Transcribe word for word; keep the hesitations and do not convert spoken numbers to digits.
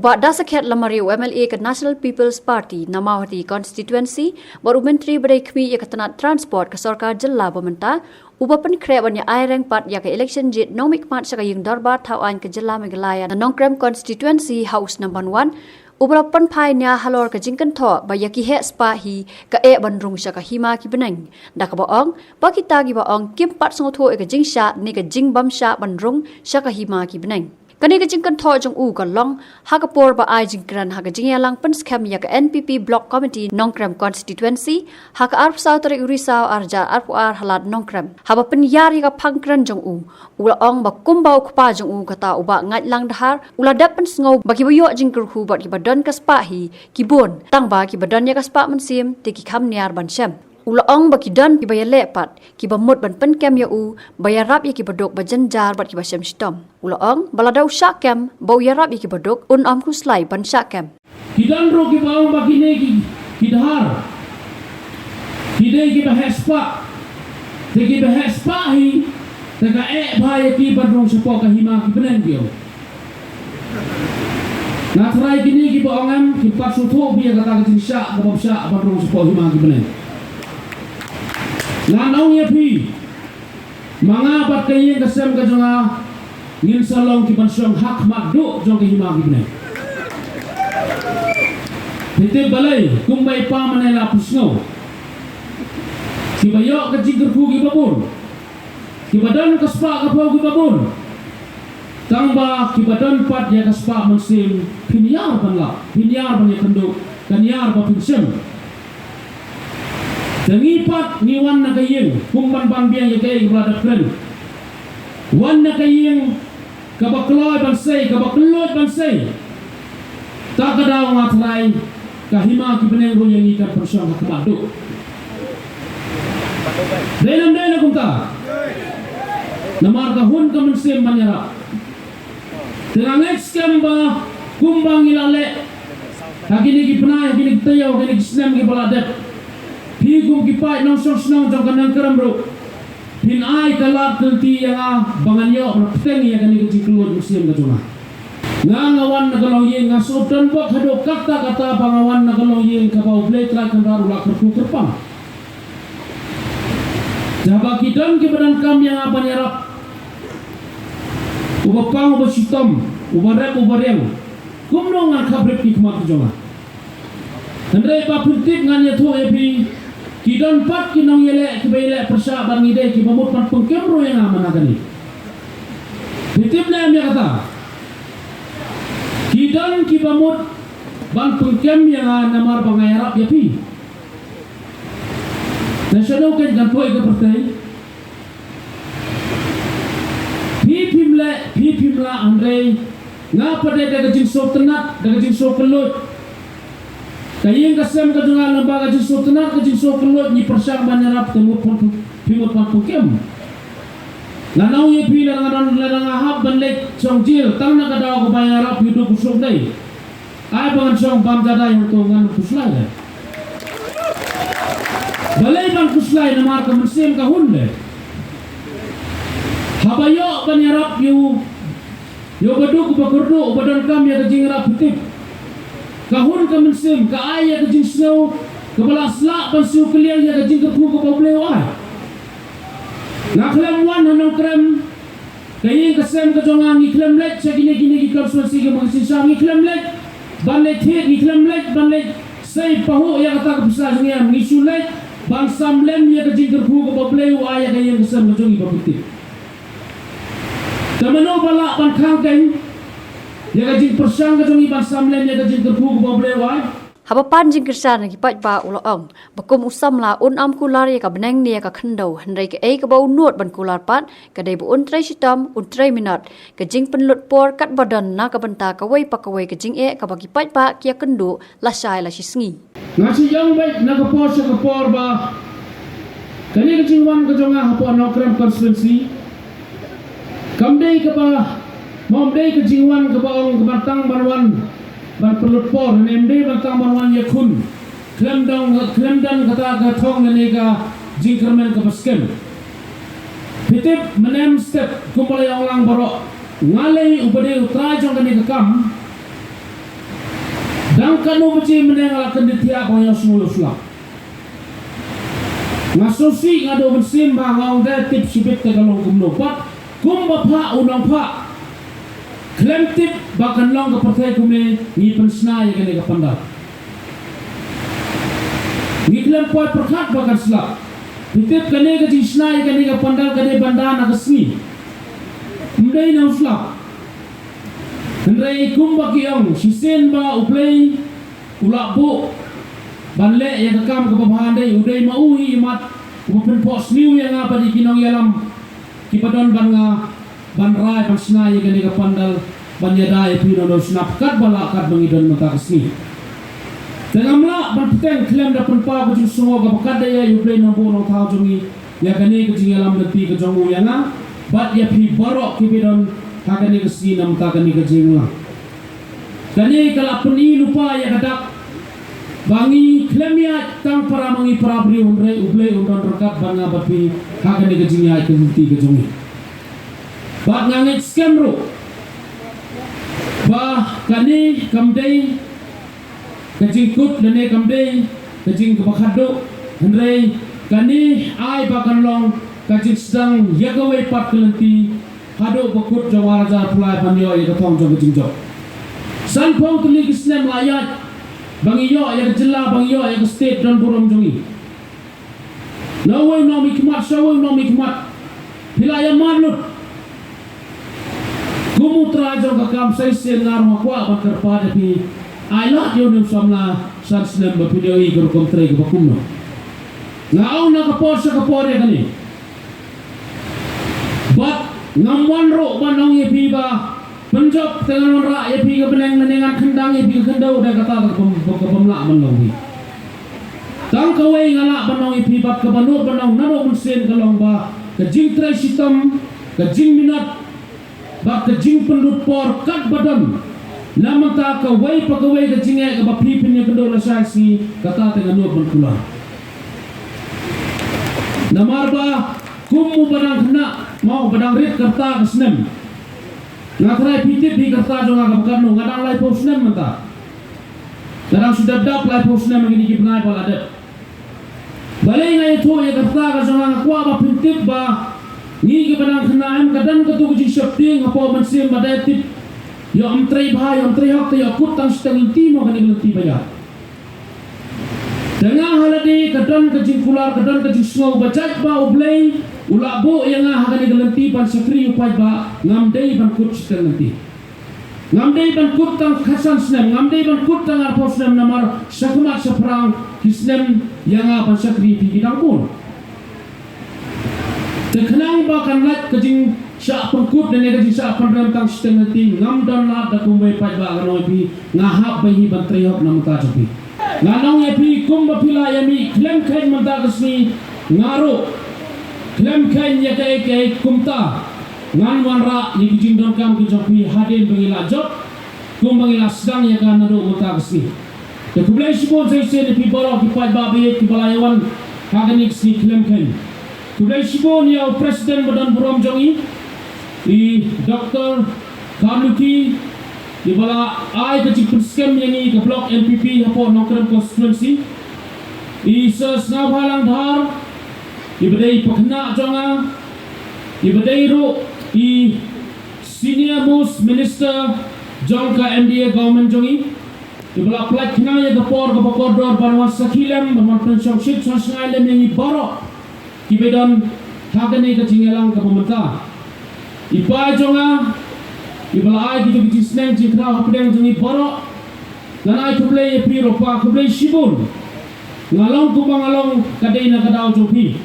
Bah Dasakhiat Lamare, u M L A ka National People's Party na Mawhati Constituency bad u Myntri ba dei khmih ïa ka tnat Transport ka Sorkar Jylla ba mynta, uba pynkhreh ban ïa ai reng pat ïa ka election jied nongmihkhmat sha ka Ïing Dorbar Thawaiñ ka Jylla Meghalaya na Nongkrem Constituency ha u snem ban wan, uba la pynphai nia halor ka jingkynthoh ba ïa ki heh spah hi ka eh ban rung sha ka hima ki bneng, da kaba ong ba kita kiba ong kim pat sngewthuh ïa ka jingshah ne ka jingbymshah ban rung sha ka hima ki bneng. Kane ka jingkynthoh jong u ka long ha ka por ba ai jingkren ha ka jingïalang pynskhem ïa ka N P P Block Committee Nongkrem Constituency ha ka arphew saw tarik u Risaw arhajar arphew ar ha Lad Nongkrem. Haba pynïar ïa ka phang kren jong u, u la ong ba kumba u kpa jong u kata u Bah Ngaitlang Dhar, u la dep pynsngew ba kiba ïoh jingkyrkhu bad kiba don ka spah hi ki bun, tangba kiba don ïa ka spah mynsiem te ki kham niar ban shem. U la ong ba ki don kiba ïaleh pat, kiba mut ban pynkem ïa u ba ïarap ïa kiba duk ba jynjar bad kiba shem shitom. U la ong ba lada u shah kem ba u ïarap ïa kiba duk, un ym khuslai ban shah kem. Ki don ruh kiba ong ba kine ki, ki Dhar ki dei kiba heh spah. Te kiba heh spah hi te ka eh bha ïa ki ban rung shapoh ka hima ki bneng, ki ong. Nga tharai kine kiba ong em kim pat sngewthuh bha ïa kata ka jingshah kaba bymshah ban rung shapoh hima ki bneng. Ngan ong ïa phi, ma nga bad ka ïing ka sem ka jong nga, ngin sa long ki ban shong ha khmat duh jong ka hima ki bneng. Phi tip balei? Kumba i Pa Mane la pynsngew, kiba ïoh ka jingkyrkhu kiba bun, kiba don ka spah ka phew kiba bun, tangba kiba don pat ïa ka spah mynsiem, phin ïar ban lap, phin ïar ban ïakynduh, kan ïar ba phin shem. Te ngi pat ngi wan na ka ïing kum ban ban biang ïa kaei kaba la dep kren. Wan na ka ïing kaba kloi ban sei, kaba kylluid ban sei. Ta ka daw nga tharai ka hima ki bneng ruh ïa ngi kan pynshong ha khmat duh. Dei ne ym dei na kumta? Namar ka hun ka mynsiem ban ïarap. Te nga ngeit skhem ba kumba ngi la leh ha kine ki bnai, ha kine ki taïew, ha kine ki snem kiba la dep, phi kum ki paid nongshong shnong jong ka Nongkrem ruh phin ai ka lad ka lynti ïa nga ba ngan ïoh ban bteng ïa kane ka jingkylluid mynsiem ka jong nga. Nga, nga wan na ka longïing, nga sngewdon bok haduh katta katta ba nga wan na ka longïing kaba U Blei Trai Kynrad u la kyrkhu kyrpang. Te haba ki don kiba donkam ïa nga ban ïarap, uba pang uba shitom, uba rep uba riang, kumno ngan khapbrip ki khmat ki jong nga? Hynrei ba phin tip ngan ïathuh ïa phi, ki don pat ki nongïaleh kiba ïaleh pyrshah bad ngi dei kiba mut ban pynkem ruh ïa nga man la kane. Phi tip ne em ïa kata? Ki don kiba mut ban pynkem ïa nga namar ba nga ïarap ïa phi. Te shano kein kan poi ka pyrthei? Phi phim leh, phi phim lah, hynrei nga pat de da ka jingsngewtynnat, da ka jingsngewkylluid. Ka ïing ka sem ka jong nga lyngba ka jingsngewtynnat, ka jingsngewkylluid, ngi pyrshang ban ïarap te mut phi mut ban pynkem. Nga ong ïa phi, lada nga don, lada nga hap ban leit shong jel tang na ka daw kaba ïarap ïa u duk u suk dei. Ai ba ngan shong bam jadai hangto, ngan khuslai leh. Balei ban khuslai? Namar ka mynsiem ka hun leh. Haba ïoh ban ïarap ïa u, ïa uba duk uba kyrduh uba donkam ïa ka jingïarap, phi tip, ka hun ka mynsiem ka ai ïa ka jingsngew kaba la sah ban siew kylliang ïa ka jingkyrkhu kaba U Blei u ai. Nga khlem wan ha Nongkrem, ka ïing ka sem ka jong nga, ngi khlem leit sha kine kine ki constituency kiba ngi shisha, ngi khlem leit ban leit thied, ngi khlem leit ban leit sei pahuh ïa kata ka pisa jong ngi, ngi shu leit ban sam lem ïa ka jingkyrkhu kaba U Blei u ai ïa ka ïing ka sem ka jong ngi, ba phi tip. Te mano ba lah ban khang keiñ ïa ka jingpyrshang ka jong ngi ban sam lem ïa ka jingkyrkhu kaba U Blei u ai? Haba pan jingkyrshan na ki paidbah, u la ong ba kum u samla un ym kular ïa ka bneng ne ïa ka khyndew, hynrei kaei kaba u nud ban kular pat ka dei ba un trei shitom, un trei minot. Ka jingpynlut por katba don na ka bynta kawei pa kawei ka jingeh kaba ki paidbah ki ïakynduh lashai lashisngi. Nga shu ïeng beit na ka por sha ka por ba kane ka jingwan ka jong nga hapoh Nongkrem constituency kam dei kaba, ym dei ka jingwan kaba ong kaba tang ban wan ban pynlut por, ne ym dei ban tang ban wan ïakhun. Khlem don, khlem don kata ka thong ne ka jingkyrmen kaba skhem. Phi tip, mynne mynstep kumba la ïa ong lang baroh, nga lei uba dei u trai jong kane ka kam. Tang katno baje mynne nga la kyndit thiah ba nga ïohsngew ïohslap. Nga sngewsih, nga duh mynsiem ba nga ong da tip shibit te ka long kumno. Bad kumba phah u nongphah, khlem tip ba kan long ka pyrthei kumne, ngi pynshna ïa kane ka pandal. Ngi khlem poi pyrkhat ba kan slap. Phi tip kane ka jingshna ïa kane ka pandal ka dei ban da na ka sngi. Ym dei na u slap. Hynrei kumba ki ong, shisien ba U Blei u la buh ban leh ïa ka kam kaba bha, dei u dei ma u hi imat uba pynphohsniew ïa nga bad ïa ki nongïalam kiba don bad nga ban rai ban shna ïa kane ka pandal ban ïada ïa phi na u shnong katba lah katba ngi don mynta ka sngi. Te ngam lah ban bteng khlem da pynpaw ka jingsngew kaba katdei ïa U Blei Nongbuh Nongthaw jong ngi ïa kane ka jingïalam lynti ka jong u ïa nga bad ïa phi baroh kiba don ha kane ka sngi na mynta kane ka jingïalam. Kane ka la pyni lypa ïa ka dak ba ngi khlem ïaid tang para ma ngi para briew, hynrei U Blei un don ryngkat bad nga bad phi ha kane ka jingïaid ka lynti ka jong ngi. Bad nga ngeit skhem ruh ba kane kam dei ka jingkut lane kam dei ka jing kaba khadduh, hynrei kane ai ba kan long ka jingsdang ïa kawei pat ka lynti haduh ba kut jong u ar hajar arphew lai ban ïoh ïa ka thong jong ka jingjop. Sanphew tylli ki snem la ïaid ba ngi ïoh ïa ka jylla, ba ngi ïoh ïa ka state donburom jong ngi. Na uwei u nongmihkhmat sha uwei u nongmihkhmat, phi la ïa mad lut. Kum u trai jong ka kam, sa shisien nga ruh nga kwah ban kyrpad ïa phi, ai lad ïa une u samla san snem ba phin ïohi ka rukom trei kaba kumno. Nga ong na ka por sha ka por ïa kane. Bad ngam wan ruh ban ong ïa phi ba pynjop te ngan wanrah ïa phi ka bneng lane ngan khyndang ïa phi ka khyndew, da kata ka bym, ka bym lah ban long hi. Tang kawei nga lah ban ong ïa phi bad kaba nud ban ong naduh mynsiem ka long ba ka jingtrei shitom, ka jingminot bad ka jingpynlut por katba don na mynta kawei pa kawei ka jingeh kaba phi pynïakynduh lashai sngi, kata te nga nud ban kular. Namar ba kum u ba dang khynnah, mo, u ba dang rit ka rta ka snem. Nga tharai phi tip hi ka rta jong nga kaba katno, nga dang laiphew snem mynta. Nga dang shu dep dap laiphew snem ha kine ki bnai ba la dep. Balei nga ïathuh ïa ka rta ka jong nga, nga kwah ba phin tip ba ngi kiba dang khynnah em ka don kato ka jingsheptieng hapoh mynsiem ba dei tip ïoh ym trei bha, ïoh ym trei hok, te ïoh kut tang shiteng lynti mo, kane ka lynti ba ïa. Te nga ha lade ka don ka jingkular, ka don ka jingsngew ba jait ba U Blei u la buh ïa nga ha kane ka lynti ban shakri ïa u paidbah, ngam dei ban kut shiteng lynti. Ngam dei ban kut tang khatsan snem, ngam dei ban kut tang arphew snem, namar shakhmat shaphrang ki snem ïa nga ban shakri phi ki dang bun. Te khnang ba kan lait ka jingshah pynkut lane ka jingshah pynrem tang shiteng lynti, ngam don lad da kumwei paidbah, nga ong ïa phi, nga hap ba hi ban trei hok na mynta jong phi. Nga ong ïa phi kumba phi la ïa mih khlem kheiñ mynta ka sngi, nga ruh khlem kheiñ ïa kaei kaei kumta ngan wanrah ïa ki jingdonkam ki jong phi hadien ba ngi la jop, kumba ngi la sdang ïa ka naduh mynta ka sngi. Te khublei shibun sa shisien ïa phi baroh ki paidbah ba ïeit kiba la ïa wan ha kane ka sngi khlem kheiñ. Khublei shibun ïa u president ba donburom jong ngi, i Doctor Kharlukhi, iba la ai ka jingpynskhem ïa ngi ka block N P P hapoh Nongkrem constituency, i Sir Sngawbhalang Dhar, iba dei i pakhynnah jong nga, iba dei ruh i senior most minister jong ka M D A government jong ngi, iba la pynlait khnang ïa ka por kaba kordor ban wan sakhi lem, ban wan pynshongshit shongshngai lem ïa ngi baroh kiba don ha kane ka jingïalang kaba mynta. I pa jong nga, iba la ai kito ki jingsneng jingkhraw hapdeng jong ngi baroh. Ngan ai khublei ïa phi ruh pa, khublei shibun. Nga long kumba nga long ka dei na ka daw jong phi.